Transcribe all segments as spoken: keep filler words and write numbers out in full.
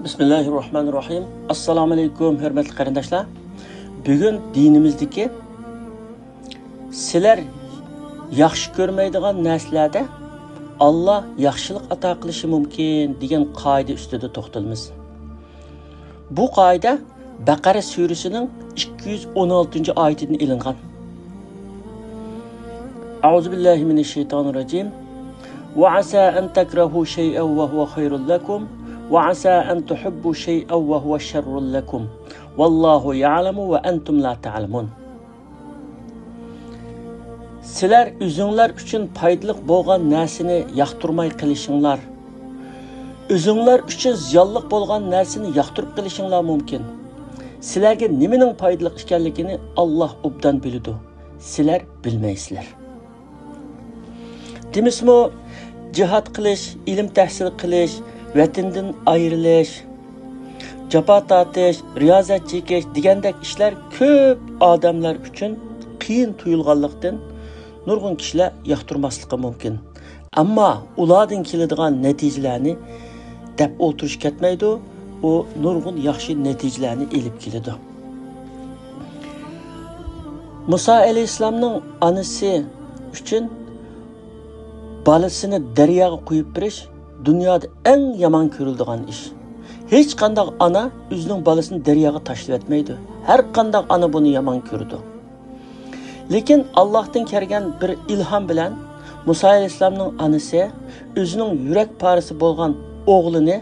بىسمىللاھىررەھمانىررەھىم. ئەسسالامۇ ئەلەيكۇم، ھۆرمەتلىك قېرىنداشلار. بۈگۈن دىنىمىزدىكى سىلەر ياخشى كۆرمەيدىغان نەرسىلەردە ئاللا ياخشىلىق ئاتا قىلىشى مۇمكىن دېگەن قائىدە ئۈستىدە توختىلىمىز. بۇ قائىدە بەقەرە سۈرىسىنىڭ ئىككى يۈز ئون ئالتىنچى ئايىتىدىن ئېلىنغان. أعوذ بالله من الشيطان الرجيم. وعسى أن تكرهوا شيئا وهو خير لكم، وعسى أن تحبوا شيئا وهو شر لكم، والله يعلم وأنتم لا تعلمون. سىلەر ئۆزۈڭلار ئۈچۈن پايدىلىق بولغان نەرسىنى ياقتۇرماي قېلىشىڭلار، ئۆزۈڭلار ئۈچۈن زىيانلىق بولغان نەرسىنى ياقتۇرۇپ قېلىشىڭلار مۇمكىن. سىلەرگە نېمىنىڭ پايدىلىق ئىكەنلىكىنى ئاللا ئوبدان بىلىدۇ. سىلەر بىلمەيسىلەر. دېمىسىمۇ، جىھاد قىلىش، ئىلىم تەھسىل قىلىش، ۋەتىنىدىن ئايرىلىش، جاپا تارتىش، رىيازەت چېكىش دېگەندەك ئىشلار كۆپ ئادەملەر ئۈچۈن قىيىن تۇيۇلغانلىقتىن، نۇرغۇن كىشىلەر ياقتۇرماسلىقى مۇمكىن. ئەمما ئۇلاردىن كېلىدىغان نەتىجىلەرنى دەپ ئولتۇرۇش كەتمەيدۇ، ئۇ نۇرغۇن ياخشى نەتىجىلەرنى ئېلىپ كېلىدۇ. مۇسا ئەلەيھىسسالامنىڭ ئانىسى ئۈچۈن بالىسىنى دەرياغا قويۇپ بېرىش دۇنيادا ئەڭ يامان كۆرۈلىدىغان ئىش. ھېچقانداق ئانا ئۆزىنىڭ بالىسىنى دەرياغا تاشلىۋەتمەيدۇ. ھەر قانداق ئانا بۇنى يامان كۆرىدۇ. لېكىن ئاللاھتىن كەلگەن بىر ئىلھام بىلەن مۇسا ئەلەيھىسسالامنىڭ ئانىسى ئۆزىنىڭ يۈرەك پارىسى بولغان ئوغلىنى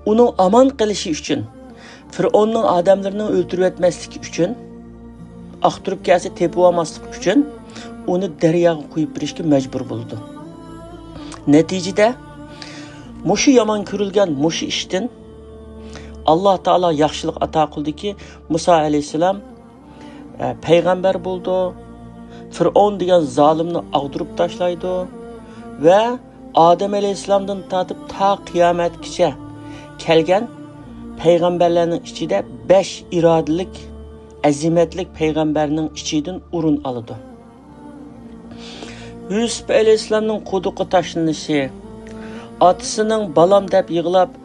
ئۇنىڭ ئامان قېلىشى ئۈچۈن، فىرئوننىڭ ئادەملىرىنى ئۆلتۈرۈۋەتمەسلىكى ئۈچۈن، ئاختۇرۇپ كەلسە تېپىۋالماسلىق ئۈچۈن ئۇنى دەرياغا قويۇپ بېرىشكە مەجبۇر بولىدۇ. نەتىجىدە مۇشۇ يامان كۆرۈلگەن مۇشۇ ئىشتىن ئاللا تائالا ياخشىلىق ئاتا قىلدىكى، مۇسا ئەلەيھىسسالام ئە، پەيغەمبەر بولىدۇ. فىرئون دېگەن زالىمنى ئاغدۇرۇپ تاشلايدۇ ۋە ئادەم ئەلەيھىسسالامدىن تارتىپ تا قىيامەتكىچە كەلگەن پەيغەمبەرلەرنىڭ ئىچىدە بەش ئىرادىلىك، ئەزىمەتلىك پەيغەمبەرنىڭ ئىچىدىن ئورۇن ئالىدۇ. يۈسۈپ ئەلەيھىسسالامنىڭ قۇدۇققا تاشلىنىشى، ئاتىسىنىڭ بالام دەپ يىغلاپ،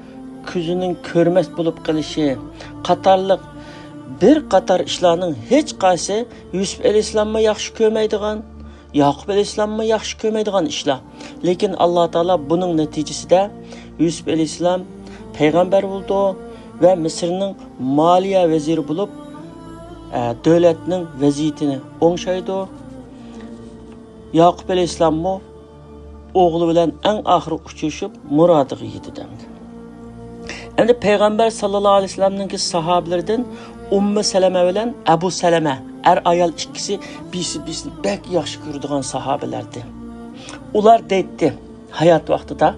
كۆزىنىڭ كۆرمەس بولۇپ قېلىشى قاتارلىق بىر قاتار ئىشلارنىڭ ھېچقايسى يۈسۈپ ئەلەيھىسسالاممۇ ياخشى كۆرمەيدىغان، ياقۇپ ئەلەيھىسسالاممۇ ياخشى كۆرمەيدىغان ئىشلار. لېكىن ئاللا تائالا بۇنىڭ نەتىجىسىدە يۈسۈپ ئەلەيھىسسالام پەيغەمبەر بولىدۇ ۋە مىسىرنىڭ مالىيە ۋەزىرى بولۇپ، ئە، دۆلەتنىڭ ۋەزىيىتىنى ئوڭشايدۇ. ياقۇپ ئەلەيھىسسالاممۇ ئوغلى بىلەن ئەڭ ئاخىرى ئۇچرىشىپ، مۇرادىغا يېتىدۇ ئەمدى. ئەمدى پەيغەمبەر ساللاللاھۇ ئەلەيھى ۋەسەللەمنىڭكى ساھابىلىرىدىن ئۇممۇ سەلەمە بىلەن ئەبۇ سەلەمە، ئەر ئايال ئىككىسى بىرسى بىرسىنى بەك ياخشى كۆرىدىغان ساھابىلەردى. ئۇلار دەيتتى، ھايات ۋاقتىدا،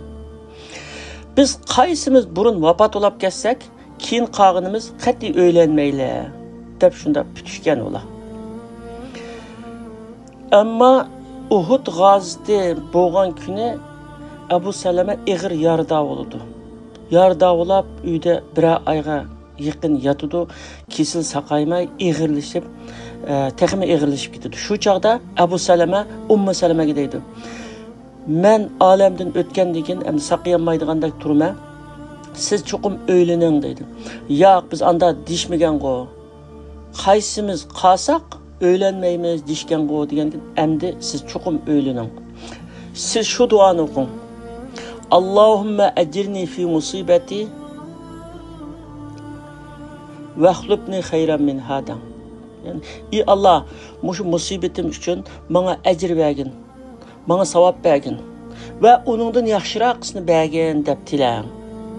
بىز قايسىمىز بۇرۇن ۋاپات بولاپ كەتسەك، كېيىن قالغىنىمىز قەتئىي ئۆيلەنمەيلى، دەپ شۇنداق پۈتۈشكەن ئۇلار. ئەمما ئۇھۇد غازىتى بولغان كۈنى ئەبۇ سەلەمە ئېغىر يارىدار بولىدۇ. يارىدار بولاپ، ئۆيدە بىرەر ئايغا يېقىن ياتىدۇ. كېسىل ساقايماي، ئېغىرلىشىپ، ئە، تېخىمۇ ئېغىرلىشىپ كېتىدۇ. شۇ چاغدا ئەبۇ سەلەمە ئۇممۇ سەلەمەگە دەيدۇ، مەن ئالەمدىن ئۆتكەندىن كېيىن ئەمدى ساقىيالمايدىغاندەك تۇرىمەن. سىز چوقۇم ئۆيلىنىڭ دەيدۇ. ياق، بىز ئاندا دېيىشمىگەنغۇ. قايسىمىز قالساق ئۆيلەنمەيمىز دېيىشكەنغۇ دېگەندىن، ئەمدى سىز چوقۇم ئۆيلىنىڭ. سىز شۇ دۇئانى ئوقۇڭ. اللهم أجرني في مصيبتي واخلفني خيرا منها دەڭ. يەنى، ئى ئاللا، مۇشۇ مۇسىبىتىم ئۈچۈن ماڭا ئەجىر بەرگىن. ماڭا ساۋاب بەرگىن ۋە ئۇنىڭدىن ياخشىراقىسىنى بەرگىن دەپ تىلەڭ،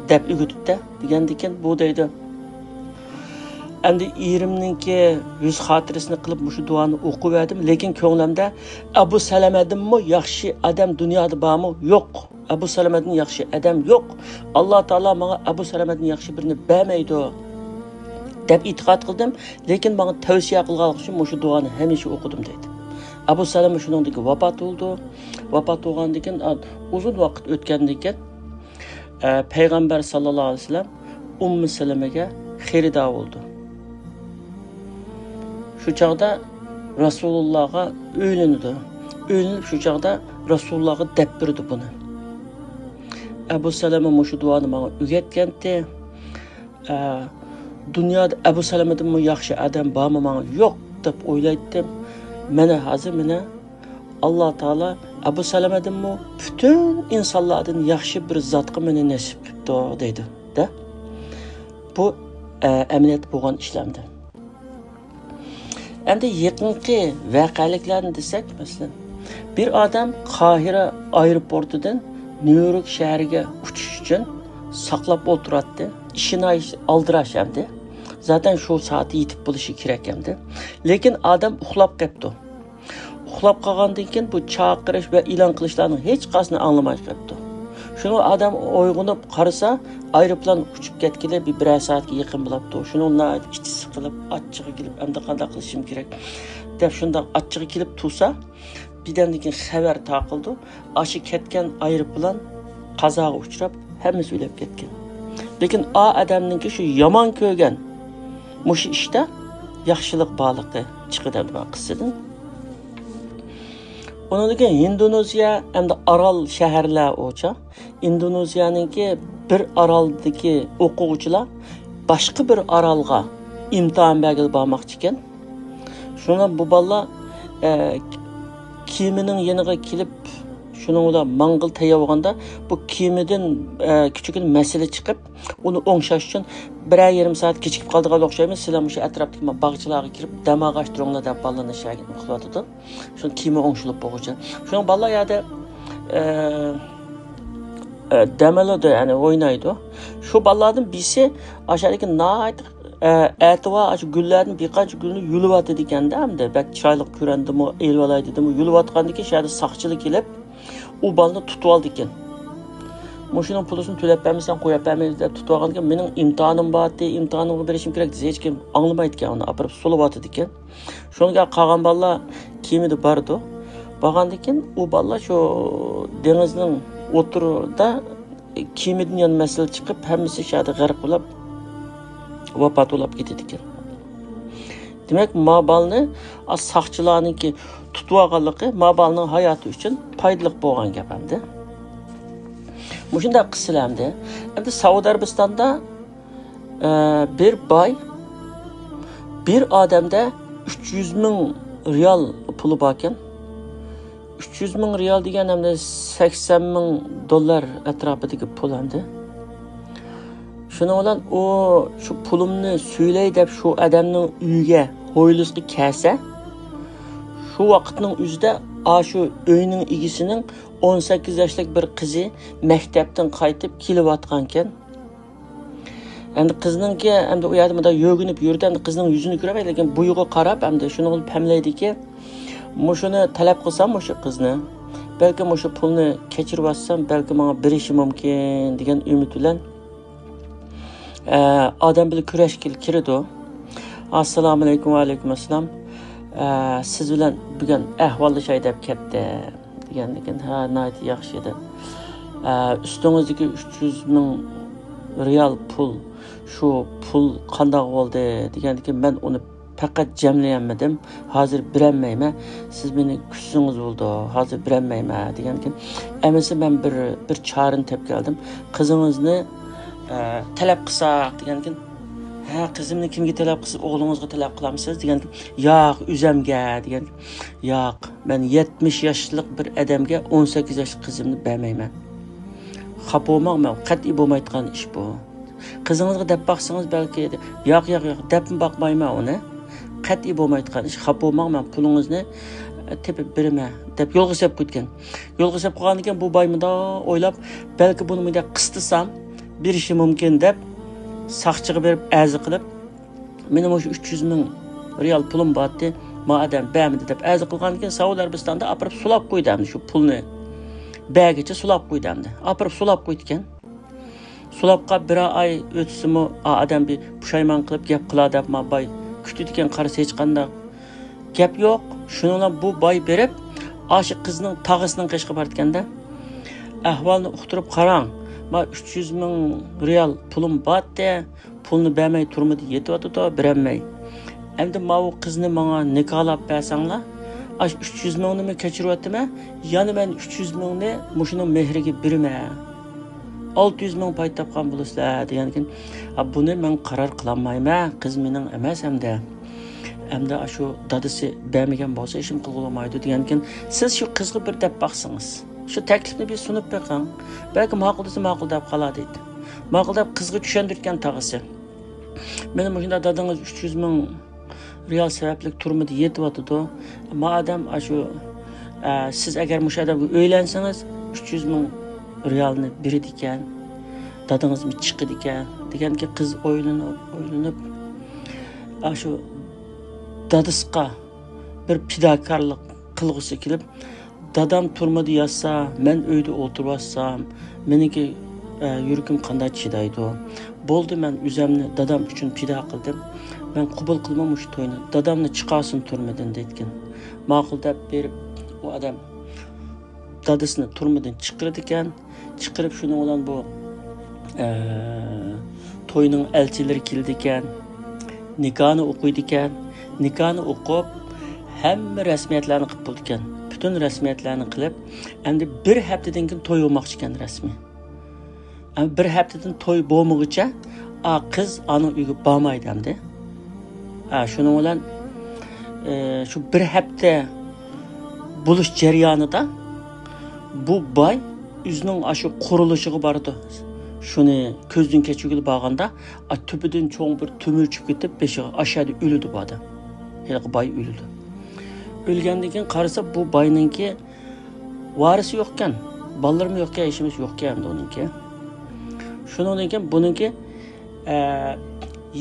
دەپ ئۆگىتىپتە دېگەندىكىن، بۇ دەيدۇ، ئەمدى ئېرىمنىڭكى يۈز خاتىرىسىنى قىلىپ مۇشۇ دۇئانى ئوقۇۋەردىم، لېكىن كۆڭلۈمدە ئەبۇ سەلەمەدىنمۇ ياخشى ئادەم دۇنيادا بارمۇ؟ يوق. ئەبۇ سەلەمەدىن ياخشى ئادەم يوق. ئاللا تائالا ماڭا ئەبۇ سەلەمەدىن ياخشى بىرنى بەرمەيدۇ، دەپ ئېتىقاد قىلدىم، لېكىن ماڭا تەۋسىيە قىلغانلىقى ئۈچۈن مۇشۇ دۇئانى ھەمىشە ئوقۇدۇم دەيدۇ. ئەبۇ سەلەمە شۇنىڭدىن كېيىن ۋاپات بولىدۇ. ۋاپات بولغاندىن كېيىن، ئا، ئۇزۇن ۋاقىت ئۆتكەندىن كېيىن، ئە، پەيغەمبەر ساللاللاھۇ ئەلەيھى ۋەسەللەم ئۇممۇ سەلەمەگە خېرىدار بولىدۇ. شۇ چاغدا رەسۇلۇللاغا ئۆيلىنىدۇ. ئۆيلىنىپ شۇ چاغدا رەسۇلۇللاغا دەپ بېرىدۇ بۇنى. ئەبۇ سەلەمە مۇشۇ دۇئانى ماڭا ئۆگەتكەنتى. ئە، دۇنيادا ئەبۇ سەلەمىدىنمۇ ياخشى ئادەم بارمۇ ماڭا؟ يوق دەپ ئويلايتتىم. مانا ھازىر، مانا، ئاللا تائالا ئەبۇ سەلەمىدىنمۇ پۈتۈن ئىنسانلاردىن ياخشى بىر زاتقا مېنى نېسىپ قىپتۇ، دەيدۇ-دە. بۇ، ئە، ئەمەلىيەتتە بولغان ئىشلامدى. ئەمدى يېقىنقى ۋەقەلىكلەرنى دېسەك، مەسىلەن، بىر ئادەم قاھىرە ئايروپورتىدىن نيۇ يورك شەھىرىگە ئۇچۇش ئۈچۈن ساقلاپ ئولتۇراتتى. ئىشى ناھايىتى ئالدىراش ئەمدى. زاتەن شۇ سائەتتە يېتىپ بولۇشى كېرەك ئەمدى. لېكىن ئادەم ئۇخلاپ قېپتۇ. ئۇخلاپ قالغاندىن كېيىن بۇ چاقىرىش ۋە ئېلان قىلىشلارنىڭ ھېچقايسىسىنى ئاڭلىماي قېپتۇ. شۇنىڭ ئادەم ئويغىنىپ قارىسا، ئايروپىلان ئۇچۇپ كەتكىلى بىر، بىرەر سائەتكە يېقىن بولاپتۇ. شۇنىڭ ناھايىتى ئىچى سىقىلىپ، ئاچچىقى كېلىپ، ئەمدى قانداق قىلىشىم كېرەك دەپ، شۇنداق ئاچچىقى كېلىپ تۇرسا، بىردەمدىن كېيىن خەۋەر تارقىلىدۇ. ئاشۇ كەتكەن ئايروپىلان قازاغا ئۇچراپ، ھەممىسى ئۆلۈپ كەتكەن. لېكىن ئا ئادەمنىڭكى شۇ يامان كۆرگەن مۇشۇ ئىشتا ياخشىلىق بارلىقى چىقىدۇ ئەمدى مانا قىسسىدىن. ئۇنىڭدىن كېيىن ھىندونېزىيە ئەمدى ئارال شەھەرلەر ئوچا. ئىندونېزىيەنىڭكى بىر ئارالدىكى ئوقۇغۇچىلار باشقا بىر ئارالغا ئىمتىھان بەرگىلى بارماقچى ئىكەن. شۇڭا بۇ بالىلار، ئە، كېمىنىڭ يېنىغا كېلىپ، شۇنىڭ بىلەن ماڭغىلى تەييار بولغاندا، بۇ كېمىدىن، ئە، كىچىككىنە مەسىلە چىقىپ، ئۇنى ئوڭشاش ئۈچۈن بىرەر يېرىم سائەت كېچىكىپ قالىدىغان ئوخشايمىز، سىلەر مۇشۇ ئەتراپتىكى باغچىلاغا كىرىپ دەم ئالغاچ تۇرۇڭلار دەپ بالىلارنى شەھەرگە قىلىۋاتىدۇ. شۇ كېمە ئوڭشىلىپ بولغۇچە. شۇنىڭ بالىلار يەردە، ئە، ئە، دەم ئالىدۇ، يەنى ئوينايدۇ. شۇ بالىلاردىن بىرسى ئاشۇ يەردىكى ناھايىتى، ئە، ئەتىۋار ئاشۇ گۈللەردىن بىر قانچە گۈلنى يۇلۇۋاتىدىكەن-دە، ئەمدى بەك چىرايلىق كۆرۈندىمۇ، ئېلىۋالاي دېدىمۇ، يۇلۇۋاتقاندىن كېيىن شۇ يەردە ساقچىلار كېلىپ، ئۇ بالىنى تۇتۇۋالىدىكەن. مۇشۇنىڭ پۇلىسىنى تۆلەپ بەرمىسەڭ، قويۇپ بەرمەيمىز دەپ تۇتۇۋالغاندىكىن، مېنىڭ ئىمتىھانىم بارتى، ئىمتىھانىمغا بېرىشىم كېرەك دېسە، ھېچكىم ئاڭلىمايدىكەن، ئۇنى ئاپىرىپ سولىۋاتىدىكەن. شۇنىڭغا قالغان بالىلار كېمىدە بارىدۇ. بارغاندىن كېيىن ئۇ بالىلار شۇ دېڭىزنىڭ ئوتتۇرىدا كېمىدىن يەنە مەسىلە چىقىپ، ھەممىسى شۇ يەردە غەرق بولۇپ، ۋاپات بولۇپ كېتىدىكەن. دېمەك، ما بالىنى ئا ساقچىلارنىڭكى تۇتۇۋالغانلىقى ما بالىنىڭ ھاياتى ئۈچۈن پايدىلىق بولغان گەپ ئەمدى. مۇشۇنداق قىسسىلەر ئەمدى. ئەمدى سەئۇدى ئەرەبىستاندا، ئە، بىر باي بىر ئادەمدە ئۈچ يۈز مىڭ رىيال پۇلى باركەن. ئۈچ يۈز مىڭ رىيال دېگەن ئەمدى سەكسەن مىڭ دوللار ئەتراپىدىكى پۇل ئەمدى. شۇنىڭ بىلەن ئۇ شۇ پۇلۇمنى سۈيلەي دەپ شۇ ئادەمنىڭ ئۆيىگە، ھويلىسىغا كەلسە، شۇ ۋاقىتنىڭ ئۆزىدە ئاشۇ ئۆينىڭ ئىگىسىنىڭ ئون سەككىز ياشلىق بىر قىزى مەكتەپتىن قايتىپ كېلىۋاتقانكەن. ئەمدى قىزنىڭكى، ئەمدى ئۇ يەردە مۇنداق يۆگىنىپ يۈردى، ئەمدى قىزنىڭ يۈزىنى كۆرەلمەيدۇ، لېكىن بويىغا قاراپ، ئەمدى شۇنى پەملەيدىكى، مۇشۇنى تەلەپ قىلسام، مۇشۇ قىزنى، بەلكىم مۇشۇ پۇلنى كەچۈرۈۋەتسەم، بەلكى ماڭا بېرىشى مۇمكىن، دېگەن ئۈمىد بىلەن، ئە، ئادەم بىلەن كۆرۈشكىلى كىرىدۇ. ئەسسالامۇئەلەيكۇم. ۋەئەلەيكۇم ئەسسالام. ئە، سىز بىلەن بۈگۈن ئەھۋاللىشاي دەپ كەتتىم. دېگەندىكىن، ھە، ناھايىتى ياخشى دەپ. ئە، ئۈستىڭىزدىكى ئۈچ يۈز مىڭ رىيال پۇل، شۇ پۇل قانداق بولدى؟ دېگەندىكىن، مەن ئۇنى پەقەت جەملىيەلمىدىم، ھازىر بېرەلمەيمەن، سىز مېنى كۈتسىڭىز بولىدۇ، ھازىر بېرەلمەيمەن، دېگەندىكىن، ئەمىسە مەن بىر، بىر چارىنى تېپىپ كەلدىم، قىزىڭىزنى، ئە، تەلەپ قىلساق، دېگەندىكىن، ھە، قىزىمنى كىمگە تەلەپ قىلسا، ئوغلىڭىزغا تەلەپ قىلامسىز؟ دېگەندىكىن، ياق، ئۆزەمگە، دېگەن. ياق، مەن يەتمىش ياشلىق بىر ئادەمگە ئون سەككىز ياشلىق قىزىمنى بەرمەيمەن. خاپا بولماڭ، مەن قەتئىي بولمايدىغان ئىش بۇ. قىزىڭىزغا دەپ باقسىڭىز بەلكى، ياق، ياق، ياق، دەپمۇ باقمايمەن ئۇنى. قەتئىي بولمايدىغان ئىش، خاپا بولماڭ، مەن پۇلىڭىزنى، ئە، تېپىپ بېرىمەن، دەپ يولغا سېلىپ قويدىكەن. يولغا سېلىپ قويغاندىن كېيىن بۇ باي مۇنداق ئويلاپ، بەلكى بۇنى مۇنداق قىستىسام بېرىشى مۇمكىن دەپ، ساقچىغا بېرىپ ئەرز قىلىپ، مېنىڭ مۇشۇ ئۈچ يۈز مىڭ رىيال پۇلۇم بارتى، ما ئادەم بەرمىدى دەپ ئەرز قىلغاندىن كېيىن، سەئۇدى ئەرەبىستاندا ئاپىرىپ سولاپ قويدى ئەمدى شۇ پۇلنى. بەرگىچە سولاپ قويدى ئەمدى. ئاپىرىپ سولاپ قويدىكەن. سولاپ قاپ بىرەر ئاي ئۆتسىمۇ، ئا ئادەم بىر پۇشايمان قىلىپ گەپ قىلار دەپ ما باي كۈتىدىكەن، قارىسا ھېچقانداق گەپ يوق. شۇنىڭ بىلەن بۇ باي بېرىپ، ئاشۇ قىزنىڭ تاغىسىنىڭ قېشىغا بارىدىكەن-دە. ئەھۋالنى ئۇقتۇرۇپ قاراڭ. ما ئۈچ يۈز مىڭ رىيال پۇلۇم بارتى. پۇلنى بەرمەي تۇرمىدى، يېتىۋاتىدۇ، بېرەلمەي. ئەمدى ماۋۇ قىزنى ماڭا نىكاھلاپ بەرسەڭلار، ئاشۇ ئۈچ يۈز مىڭنىمۇ كەچۈرۈۋەتىمەن، يەنە مەن ئۈچ يۈز مىڭنى مۇشۇنىڭ مېھرىگە بېرىمەن. «ئالتە يۈز مىڭ پايدا تاپقان بولىسىلەر» دېگەندىكىن، «ئا، بۇنى مەن قارار قىلالمايمەن، قىز مېنىڭ ئەمەس ئەمدى. ئەمدى ئاشۇ دادىسى بەرمىگەن بولسا ئىشىم قىلغىلى بولمايدۇ» دېگەندىكىن، «سىز شۇ قىزغا بىر دەپ باقسىڭىز، شۇ تەكلىپنى بىر سۇنۇپ بېقىڭ، بەلكى ماقۇل دېسە ماقۇل دەپ قالار» دەيدۇ. ماقۇل دەپ قىزغا چۈشەندۈرگەن تاغىسى. مانا مۇشۇنداق دادىڭىز ئۈچ يۈز مىڭ رىيال سەۋەبلىك تۈرمىدە يېتىۋاتىدۇ. مادەم ئاشۇ، ئە، سىز ئەگەر مۇشۇ ئادەمگە ئۆيلەنسىڭىز، ئۈچ يۈز مىڭ رىيالنى بېرىدىكەن، دادىڭىزمۇ چىقىدىكەن دېگەنكى، قىز ئويلىنىپ، ئويلىنىپ، ئاشۇ دادىسىغا بىر پىداكارلىق قىلغۇسى كېلىپ، دادام تۈرمىدە ياتسا، مەن ئۆيدە ئولتۇرۇۋاتسام، مېنىڭكى، ئە، يۈرىكىم قانداق چىدايدۇ؟ بولدى، مەن ئۆزۈمنى دادام ئۈچۈن پىدا قىلدىم. مەن قوبۇل قىلىمەن مۇشۇ توينى. دادامنى چىقارسۇن تۈرمىدىن دەيدىكەن. ماقۇل دەپ بېرىپ، ئۇ ئادەم دادىسىنى تۈرمىدىن چىقىرىدىكەن. چىقىرىپ، شۇنىڭ بىلەن بۇ، ئە، توينىڭ ئەلچىلىرى كېلىدىكەن، نىكاھنى ئوقۇيدىكەن. نىكاھنى ئوقۇپ، ھەممە رەسمىيەتلەرنى قىلىپ بولىدىكەن. پۈتۈن رەسمىيەتلەرنى قىلىپ، ئەمدى بىر ھەپتىدىن كېيىن توي بولماقچىكەن رەسمىي. ئەمما بىر ھەپتىدىن توي بولمىغۇچە، ئا، قىز ئانىڭ ئۆيىگە بارمايدۇ ئەمدى. ئا، شۇنىڭ بىلەن، ئە، شۇ بىر ھەپتە بولۇش جەريانىدا بۇ باي ئۆزىنىڭ ئاشۇ قۇرۇلۇشىغا بارىدۇ. شۇنى كۆزدىن كەچۈرگىلى بارغاندا، ئا، تۈپىدىن چوڭ بىر تۆمۈر چۈشۈپ كېتىپ، بېشىغا، ئاشۇ يەردە ئۆلىدۇ بۇ ئادەم. ھېلىقى باي ئۆلىدۇ. ئۆلگەندىن كېيىن قارىسا، بۇ باينىڭكى ۋارىسى يوقكەن، بالىلىرىمۇ يوقكەن، ھېچنېمىسى يوقكەن ئەمدى ئۇنىڭكى. شۇنىڭدىن كېيىن بۇنىڭكى، ئە،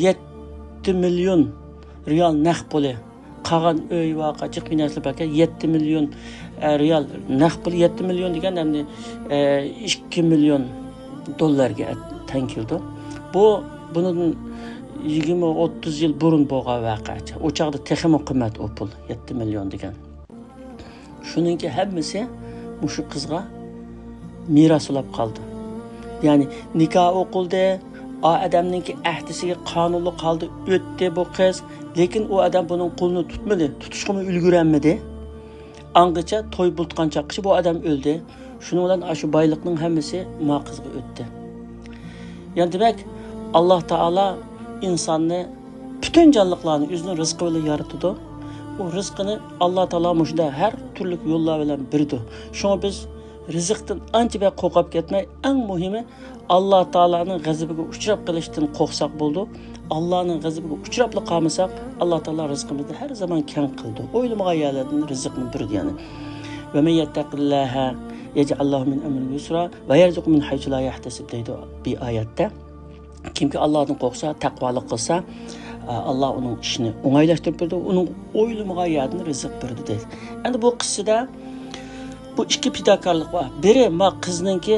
يەتتە مىليون رىيال نەق پۇلى، قالغان ئۆي ۋاقە جىق بىر نەرسىلەر باركەن، يەتتە مىليون، ئە، رىيال نەق پۇلى، يەتتە مىليون دېگەن ئەمدى، ئە، ئىككى مىليون دوللارغا تەڭ كېلىدۇ. بۇ بۇنىڭدىن يىگىرمە، ئوتتۇز يىل بۇرۇن بولغان ۋەقە. ئۇ چاغدا تېخىمۇ قىممەت ئۇ پۇل، يەتتە مىليون دېگەن. شۇنىڭكى ھەممىسى مۇشۇ قىزغا مىراس بولاپ قالدى. يەنى نىكاھ ئوقۇلدى، ئا ئادەمنىڭكى ئەھدىسىگە قانۇنلۇق ھالدا ئۆتتى بۇ قىز. لېكىن ئۇ ئادەم بۇنىڭ قولىنى تۇتمىدى، تۇتۇشقىمۇ ئۈلگۈرەلمىدى. ئاڭغىچە توي بولۇتقان چاققىچە بۇ ئادەم ئۆلدى. شۇنىڭ بىلەن ئاشۇ بايلىقنىڭ ھەممىسى ما قىزغا ئۆتتى. يەنى دېمەك، ئاللا تائالا ئىنساننى، پۈتۈن جانلىقلارنى ئۆزىنىڭ رىزقى بىلەن يارىتىدۇ. ئۇ رىزقىنى ئاللا تائالا مۇشۇنداق ھەر تۈرلۈك يوللار بىلەن بېرىدۇ. شۇڭا بىز رىزىقتىن ئانچە بەك قورقۇپ كەتمەي، ئەڭ مۇھىمى ئاللا تائالانىڭ غەزىپىگە ئۇچراپ قېلىشتىن قورقساق بولىدۇ. ئاللانىڭ غەزىپىگە ئۇچراپلا قالمىساق، ئاللا تائالا رىزقىمىزنى ھەر زامان كەڭ قىلىدۇ. ئويلىمىغان يەرلەردىن رىزىقنى بېرىدۇ يەنى. وَمَن يَتَّقِ اللَّهَ يَجْعَلْ لَهُ مِنْ أَمْرِهِ يُسْرًا وَيَرْزُقْهُ مِنْ حَيْثُ لَا يَحْتَسِبْ دەيدۇ بىر ئايەتتە. كىمكى ئاللادىن قورقسا، تەقۋالىق قىلسا، ئاللا ئۇنىڭ ئىشىنى ئوڭايلاشتۇرۇپ بېرىدۇ، ئۇنىڭ ئويلىمىغان يەردىن رىزىق بېرىدۇ دەيدۇ. ئەمدى بۇ قىسسىدە بۇ ئىككى پىداكارلىق بار. بىرى ما قىزنىڭكى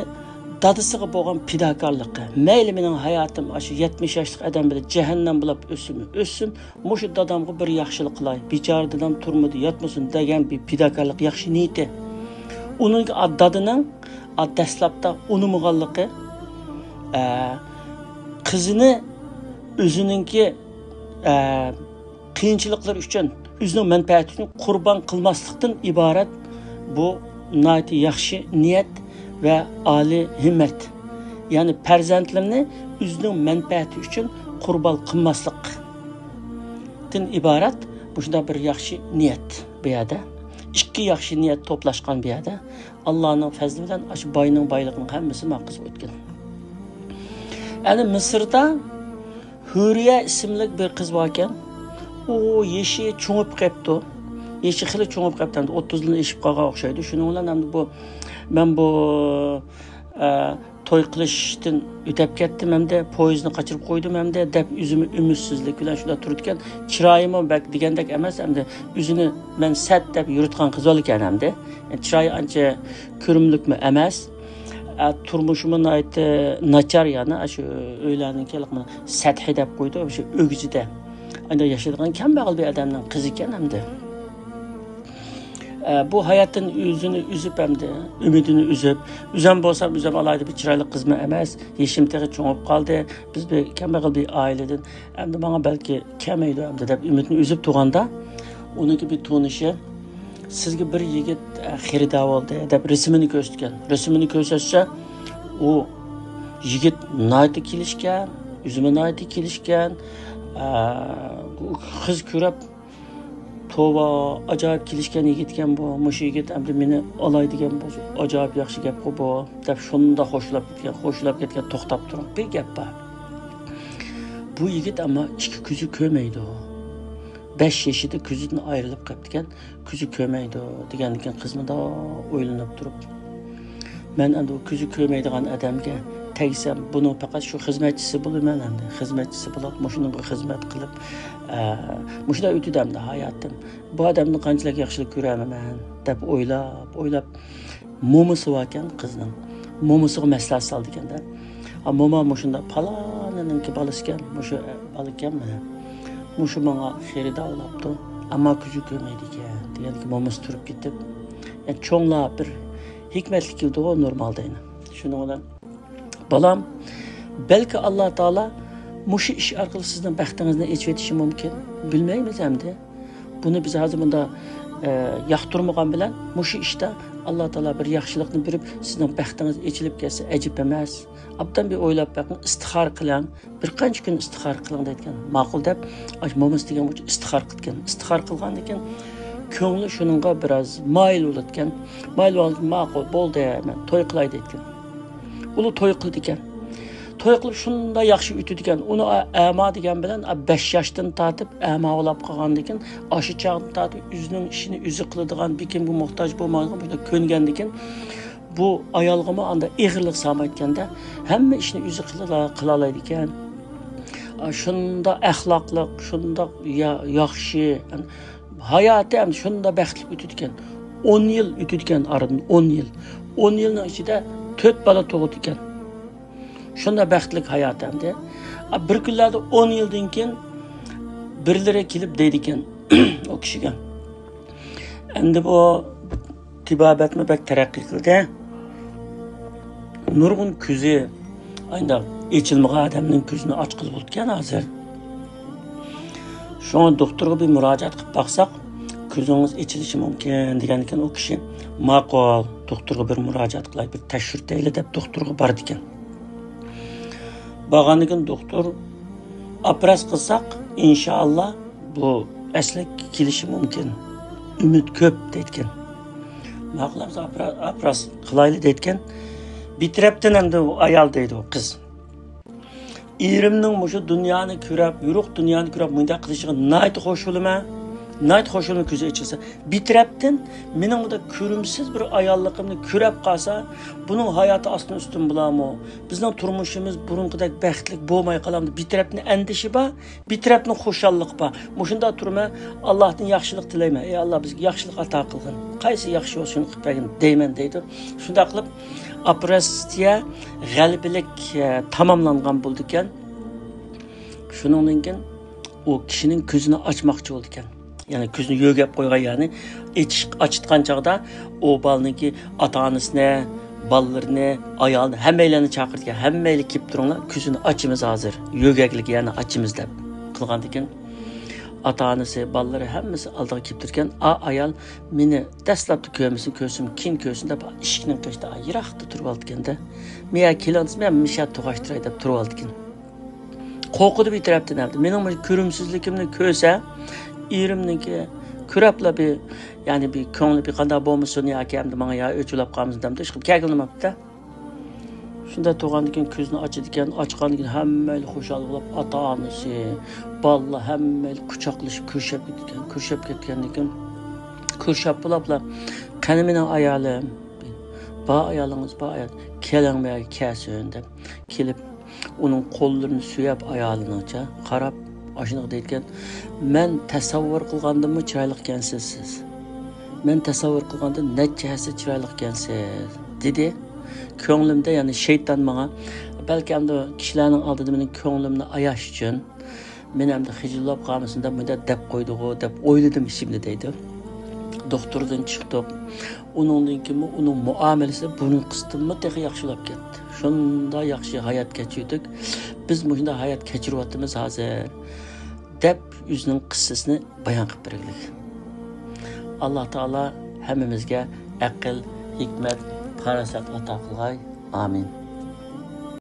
دادىسىغا بولغان پىداكارلىقى. مەيلى مېنىڭ ھاياتىم ئاشۇ يەتمىش ياشلىق ئادەم بىلەن جەھەننەم بولاپ ئۆتسۇن، ئۆتسۇن، مۇشۇ دادامغا بىر ياخشىلىق قىلاي، بىچارە دادام تۈرمىدە ياتمىسۇن دېگەن بىر پىداكارلىق، ياخشى نىيىتى. ئۇنىڭكى ئا دادىنىڭ ئا دەسلەپتە ئۇنىمىغانلىقى، ئە، قىزىنى ئۆزىنىڭكى، ئە، قىيىنچىلىقلىرى ئۈچۈن، ئۆزىنىڭ مەنپەئەتى ئۈچۈن قۇربان قىلماسلىقتىن ئىبارەت بۇ ناھايىتى ياخشى نىيەت ۋە ئالىي ھىممەت. يەنى پەرزەنتلىرىنى ئۆزىنىڭ مەنپەئەتى ئۈچۈن قۇربان قىلماسلىقتىن ئىبارەت مۇشۇنداق بىر ياخشى نىيەت بۇ يەردە. ئىككى ياخشى نىيەت توپلاشقان بۇ يەردە. ئاللانىڭ پەزلى بىلەن ئاشۇ باينىڭ بايلىقىنىڭ ھەممىسى ما قىزغا ئۆتكەن. ئەنە مىسىردا ھۇرىيە ئىسىملىك بىر قىز باركەن. ئۇ يېشى چوڭىيىپ قېپتۇ. يېشى خېلى چوڭىيىپ قېپتۇ. ئەمدى ئوتتۇزدىن ئېشىپ قالغان ئوخشايدۇ. شۇنىڭ بىلەن ئەمدى بۇ، مەن بۇ، ئە، توي قىلىشتىن ئۆتەپ كەتتىم ئەمدى، پويىزنى قاچۇرۇپ قويدۇم ئەمدى، دەپ ئۆزىمۇ ئۈمىدسىزلىك بىلەن شۇنداق تۇرىدىكەن. چىرايىمۇ بەك دېگەندەك ئەمەس ئەمدى، ئۆزىنى مەن سەت دەپ يۈرىدىغان قىز بولىدىكەن ئەمدى. چىرايى ئانچە كۆرۈملۈكمۇ ئەمەس. ئە، تۇرمۇشىمۇ ناھايىتى ناچار، يەنى شۇ ئۆيلەرنىڭكى سەتھى دەپ قويىدۇ، شۇ ئۆگزىدە. ئەمدى ياشايدىغان كەمبەغەل بىر ئادەمنىڭ قىزى ئىكەن ئەمدى. ئە، بۇ ھاياتتىن ئۆزىنى ئۈزۈپ ئەمدى، ئۈمىدىنى ئۈزۈپ، ئۆزۈم بولسام، ئۆزۈم ئالاھىدە بىر چىرايلىق قىزمۇ ئەمەس، يېشىم تېخى چوڭىيىپ قالدى، بىز بىر كەمبەغەل بىر ئائىلىدىن، ئەمدى ماڭا بەلكى كەلمەيدۇ ئەمدى دەپ ئۈمىدنى ئۈزۈپ تۇرغاندا، ئۇنىڭكى بىر تونۇشى، سىزگە بىر يىگىت، ئە، خېرىدار بولدى دەپ رەسىمىنى كۆرسەتكەن. رەسىمىنى كۆرسەتسە، ئۇ يىگىت ناھايىتى كېلىشكەن، ئۆزىمۇ ناھايىتى كېلىشكەن. ئە، قىز كۆرۈپ، توۋا، ئاجايىپ كېلىشكەن يىگىتكەن بۇ، مۇشۇ يىگىت ئەمدى مېنى ئالاي دېگەن بولسا ئاجايىپ ياخشى گەپقۇ بۇ، دەپ شۇنداق خوشلاپ كەتكەن. خوشلاپ كەتكەن، توختاپ تۇرۇڭ، بىر گەپ بار. بۇ يىگىت ئەمما ئىككى كۆزى كۆرمەيدۇ. بەش يېشىدا كۆزىدىن ئايرىلىپ قېپتىكەن، كۆزى كۆرمەيدۇ دېگەندىكىن قىز مۇنداق ئويلىنىپ تۇرۇپ، مەن ئەمدى ئۇ كۆزى كۆرمەيدىغان ئادەمگە تەگسەم، بۇنىڭ پەقەت شۇ خىزمەتچىسى بولىمەن ئەمدى. خىزمەتچىسى بولۇپ، مۇشۇنىڭغا خىزمەت قىلىپ، ئە، مۇشۇنداق ئۆتىدۇ ئەمدى ھاياتىم. بۇ ئادەمدىن قانچىلىك ياخشىلىق كۆرەلمەن دەپ ئويلاپ، ئويلاپ، مومىسى باركەن قىزنىڭ. مومىسىغا مەسلىھەت سالىدىكەن-دە. «ئا، موما، مۇشۇنداق پالانىنىڭكى بالىسىكەن، مۇشۇ بالىكەن، مانا. مۇشۇ ماڭا خېرىدار بولاپتۇ، ئەمما كۆزى كۆرمەيدىكەن» دېگەندىكىن مومىسى تۇرۇپ كېتىپ، يەنى چوڭلار بىر ھېكمەتلىك كېلىدىغۇ نورمالدا يەنە. شۇنىڭ بىلەن، «بالام، بەلكى ئاللا تائالا مۇشۇ ئىش ئارقىلىق سىزنىڭ بەختىڭىزنى ئېچىۋېتىشى مۇمكىن. بىلمەيمىز ئەمدى. بۇنى بىز ھازىر مۇندا، ئە، ياقتۇرمىغان بىلەن مۇشۇ ئىشتا ئاللا تائالا بىر ياخشىلىقنى بېرىپ، سىزنىڭ بەختىڭىز ئېچىلىپ كەتسە ئەجەب ئەمەس. ئوبدان بىر ئويلاپ بېقىڭ، ئىستىخارە قىلىڭ. بىر قانچە كۈن ئىستىخارە قىلىڭ» دەيدىكەن. «ماقۇل» دەپ، ئاشۇ مومىسى دېگەن بويىچە ئىستىخارە قىلىدىكەن. ئىستىخارە قىلغاندىن كېيىن كۆڭلى شۇنىڭغا بىراز مايىل بولىدىكەن. مايىل بولغاندىن كېيىن، «ماقۇل، بولدى، مەن توي قىلاي» دەيدىكەن. ئۇلار توي قىلىدىكەن. توي قىلىپ شۇنداق ياخشى ئۆتىدىكەن. ئۇنى ئە-، ئەما دېگەن بىلەن، ئە، بەش ياشتىن تارتىپ ئەما بولاپ قالغاندىكىن، ئاشۇ چاغدىن تارتىپ ئۆزىنىڭ ئىشىنى ئۆزى قىلىدىغان، بىر كىمگە موھتاج بولمايدىغان بىر كۆنگەندىكىن، بۇ ئايالغىمۇ ئاندا ئېغىرلىق سالمايدىكەن-دە، ھەممە ئىشنى ئۆزى قىلىلا-، قىلالايدىكەن. ئا، شۇنداق ئەخلاقلىق، شۇنداق يا-، ياخشى، ھاياتى ھەم شۇنداق بەختلىك ئۆتىدىكەن. ئون يىل ئۆتىدىكەن ئارىدىن، ئون يىل. ئون يىلنىڭ ئىچىدە تۆت بالا تۇغىدىكەن. شۇنداق بەختلىك ھاياتى ئەمدى. ئا، بىر كۈنلەردە ئون يىلدىن كېيىن بىرلىرى كېلىپ دەيدىكەن ئۇ كىشىگە، ئەمدى بۇ تېبابەتمۇ بەك تەرەققىي قىلدى. نۇرغۇن كۆزى ئاينداق ئېچىلمىغان ئادەمنىڭ كۆزىنى ئاچقىلى بولىدىكەن ھازىر. شۇڭا دوختۇرغا بىر مۇراجىئەت قىلىپ باقساق، كۆزىڭىز ئېچىلىشى مۇمكىن دېگەندىكىن ئۇ كىشى، «ماقۇل، دوختۇرغا بىر مۇراجىئەت قىلاي، بىر تەكشۈرتەيلى» دەپ دوختۇرغا بارىدىكەن. بارغاندىن كېيىن دوختۇر، «ئاپېراتسىيە قىلساق، ئىنشائاللا، بۇ ئەسلىگە كېلىشى مۇمكىن. ئۈمىد كۆپ» دەيدىكەن. «ماقۇل، ئەمسە ئاپېرا-، ئاپېراتسىيە قىلايلى» دەيدىكەن. بىر تەرەپتىن ئەمدى ئۇ ئايال دەيدۇ، ئۇ قىز. «ئېرىمنىڭ مۇشۇ دۇنيانى كۆرۈپ، يورۇق دۇنيانى كۆرۈپ، مۇنداق قىلىشىغا ناھايىتى خوش بولىمەن. ناھايىتى خوش بولىمەن، كۆزى ئېچىلسا. بىر تەرەپتىن، مېنىڭ بۇنداق كۆرۈمسىز بىر ئاياللىقىمنى كۆرۈپ قالسا، بۇنىڭ ھاياتى ئاستىن ئۈستۈن بولارمۇ؟ بىزنىڭ تۇرمۇشىمىز بۇرۇنقىدەك بەختلىك بولماي قالامدۇ؟» بىر تەرەپتىن ئەندىشە بار، بىر تەرەپتىن خۇشاللىق بار. مۇشۇنداق تۇرىمەن، ئاللاھتىن ياخشىلىق تىلەيمەن. «ئەي ئاللا، بىزگە ياخشىلىق ئاتا قىلغىن. قايسى ياخشى بولسا، شۇنى قىلىپ بەرگىن» دەيمەن، دەيدۇ. شۇنداق قىلىپ، ئوپېراتسىيە غەلىبىلىك، ئە، تاماملانغان بولىدىكەن. شۇنىڭدىن كېيىن ئۇ كىشىنىڭ كۆزىنى ئاچماقچى بولىدىكەن. يەنى كۆزىنى يۆگەپ قويغان، يەنى ئېچىش-، ئاچىتقان چاغدا ئۇ بالىنىڭكى ئاتا-ئانىسىنى، بالىلىرىنى، ئايالىنى، ھەممەيلەننى چاقىرىدىكەن. «ھەممەيلەن كېلىپ تۇرۇڭلار، كۆزىنى ئاچىمىز ھازىر. يۆگەكلىك يەرنى ئاچىمىز» دەپ قىلغاندىكىن، ئاتا-ئانىسى، بالىلىرى ھەممىسى ئالدىغا كېلىپ تۇرىدىكەن. ئا ئايال مېنى دەسلەپتە كۆرمىسۇن، كۆرسۇن، كېيىن كۆرسۇن دەپ ئىشىكنىڭ قېشىدا يىراقتا تۇرۇۋالىدىكەن-دە. «مەيە كېلىڭ» دېسە، «مەن مۇشۇ يەردە تۇرغاچتۇراي» دەپ تۇرۇۋالىدىكەن. قورقىدۇ بىر تەرەپتىن ئەمدى. مېنىڭ مۇشۇ كۆرۈمسىزلىكىمنى كۆرسە، ئېرىمنىڭكى كۆرەپلا بىر، يەنى بىر كۆڭلى بىر قانداق بولمىسۇن ياكى ئەمدى ماڭا يا ئۆچ بولاپ قالمىسۇن دەمدۇ، ئىشقىلىپ كەلگىلى بوپتۇ. شۇنداق تۇرغاندىن كېيىن كۆزىنى ئاچىدىكەن، ئاچقاندىن كېيىن ھەممەيلى خۇشال بولۇپ، ئاتا-ئانىسى، بالىلار ھەممەيلى قۇچاقلىشىپ كۆرۈشۈپ كېتىدىكەن. كۆرۈشۈپ كەتكەندىن كېيىن، كۆرۈشۈپ بولاپلا، «قېنى مېنىڭ ئايالىم؟» «بار ئايالىڭىز، بار ئايال.» «كېلىڭ، بۇ يەرگە كەلسۇن» دەپ كېلىپ، ئۇنىڭ قوللىرىنى سۆيۈپ، ئايالىنىڭچە قاراپ، ئاشۇنداق دەيدىكەن، «مەن تەسەۋۋۇر قىلغاندىنمۇ چىرايلىقكەنسىز سىز. مەن تەسەۋۋۇر قىلغاندىن نەچچە ھەسسە چىرايلىقكەنسىز» دېدى. كۆڭلۈمدە، يەنى شەيتان ماڭا، بەلكى ئەمدى كىشىلەرنىڭ ئالدىدا مېنىڭ كۆڭلۈمنى ئاياش ئۈچۈن، مېنى ئەمدى خىجىللاپ قالمىسۇن دەپ مۇنداق دەپ قويدىغۇ دەپ ئويلىدىم ئىچىمدە، دەيدۇ. دوختۇردىن چىقتۇق. ئۇنىڭدىن كېيىنمۇ ئۇنىڭ مۇئامىلىسى بۇرۇنقىسىدىنمۇ تېخى ياخشىلاپ كەتتى. شۇنداق ياخشى ھايات كەچۈردۇق. بىز مۇشۇنداق ھايات كەچۈرۈۋاتىمىز ھازىر، دەپ ئۆزىنىڭ قىسسىسىنى بايان قىلىپ بەرگۈلۈك. ئاللا تائالا ھەممىمىزگە ئەقىل، ھېكمەت، پاراسەت ئاتا قىلغاي. ئامىن.